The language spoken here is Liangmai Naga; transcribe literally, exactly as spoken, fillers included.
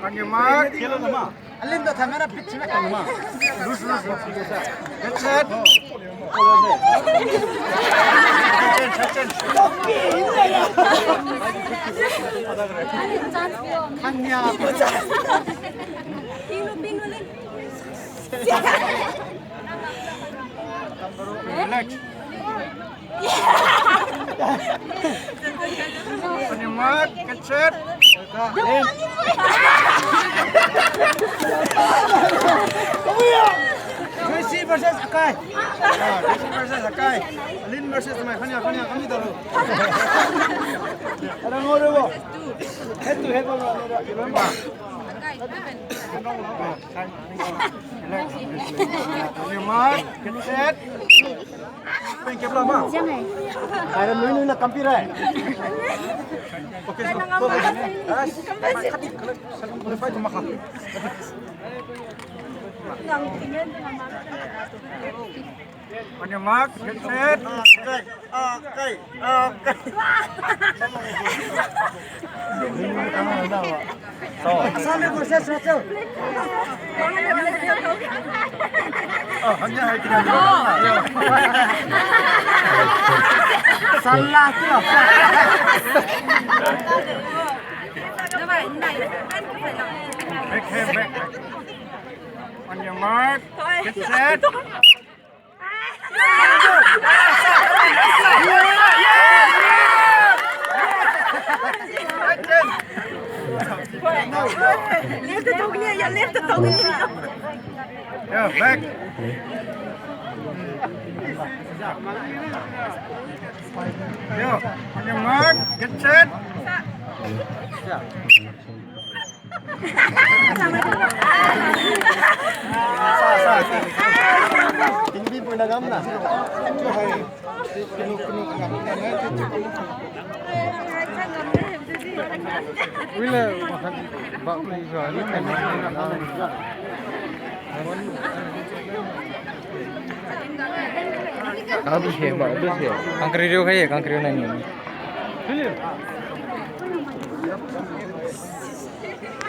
On your mark. Alim da thamera pitch na kama. Loose, loose, loose. Get set. Change, change. Kanya. Relax. On your mark, get set. Joyce versus Akai. Ah, Joyce versus Akai. Alin versus Mai, khania, khania, kami dalu. Ada ngoro bo. Head to head bo, ngoro bo. Relax. On your mark, get set. Pen kep la ma. Jang hai. Ai, ra nui nui na kampi rai. Okay, so, so, so. Yes. Fight ma kha. On your mark, get set. Okay, okay, okay. Asal ni proses macam. Oh, hanya hai kena. Salah tu lah. Back hand, back hand. On your mark, get set. Left to talk ni, ya left to talk ni. Yeah, back. Yo, on your mark, get set. Tingbi pun dah gamna. Wila, bak ni sa ni. Kang tu se, bak tu se. Kang kariu khai, kang kariu nai ni.